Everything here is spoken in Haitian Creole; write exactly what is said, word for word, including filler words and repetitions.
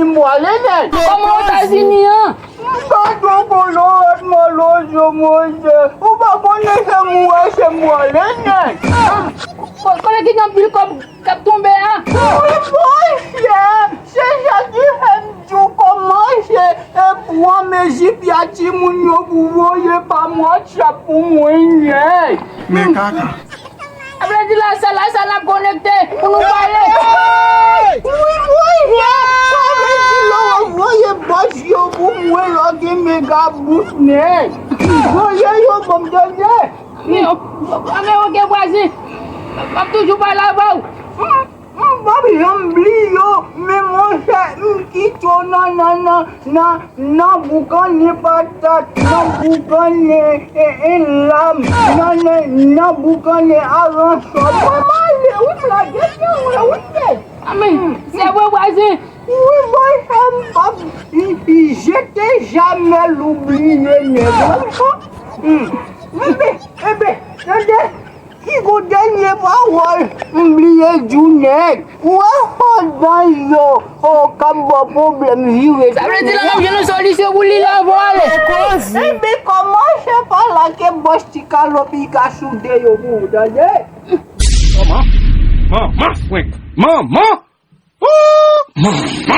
M pwale nèt. Kòman Etazini an? M pa twò konnen, mwen lòt manje. Ou pa konnen se mwen, se m pwale nèt. Konnen ki gen anpil kòb k ap tonbe a? Wi, monchè, se sa ki fè m di w kòmanse e pran mezi pya timoun yo pou voye pa WhatsApp pou mwen nèt. Men kaka. Sa vle di la, se la, se la n ap konekte pou nou pale. Wi, wi, wi. Sa vle di lè w voye bòs yo pou mwen, lè w gen mega bout nèt. Voye yo ban m tande. Men, men oke vwazen. M ap toujou pale avè w. M p ap janm bliye w, men monchè, m kite w nan, nan, nan, nan, nan boukannen patat, nan boukannen, e, e, lam, nan, nan, nan boukannen aransò. Mwen m ale, wi, m lage pye mwen, wi, men. Amèn. Se vre, vwazen. Wi, monchè, m p ap, i, i, je t'ai jamais oublié, nèg. Wi, wi. Ebe, ebe, tande. Ki gon dènye pawòl, m bliye di w nèt. Ou wè pandan yo, o, k ap ba w pwoblèm vire. Sa vle di la, m ap jwenn yon solisyon pou li la, pou ale. Ebyen, kòmanse pa la ke bòs ti kalopi ka soude yo pou ou, tande? Manman, manman, frenk, manman, o, manman.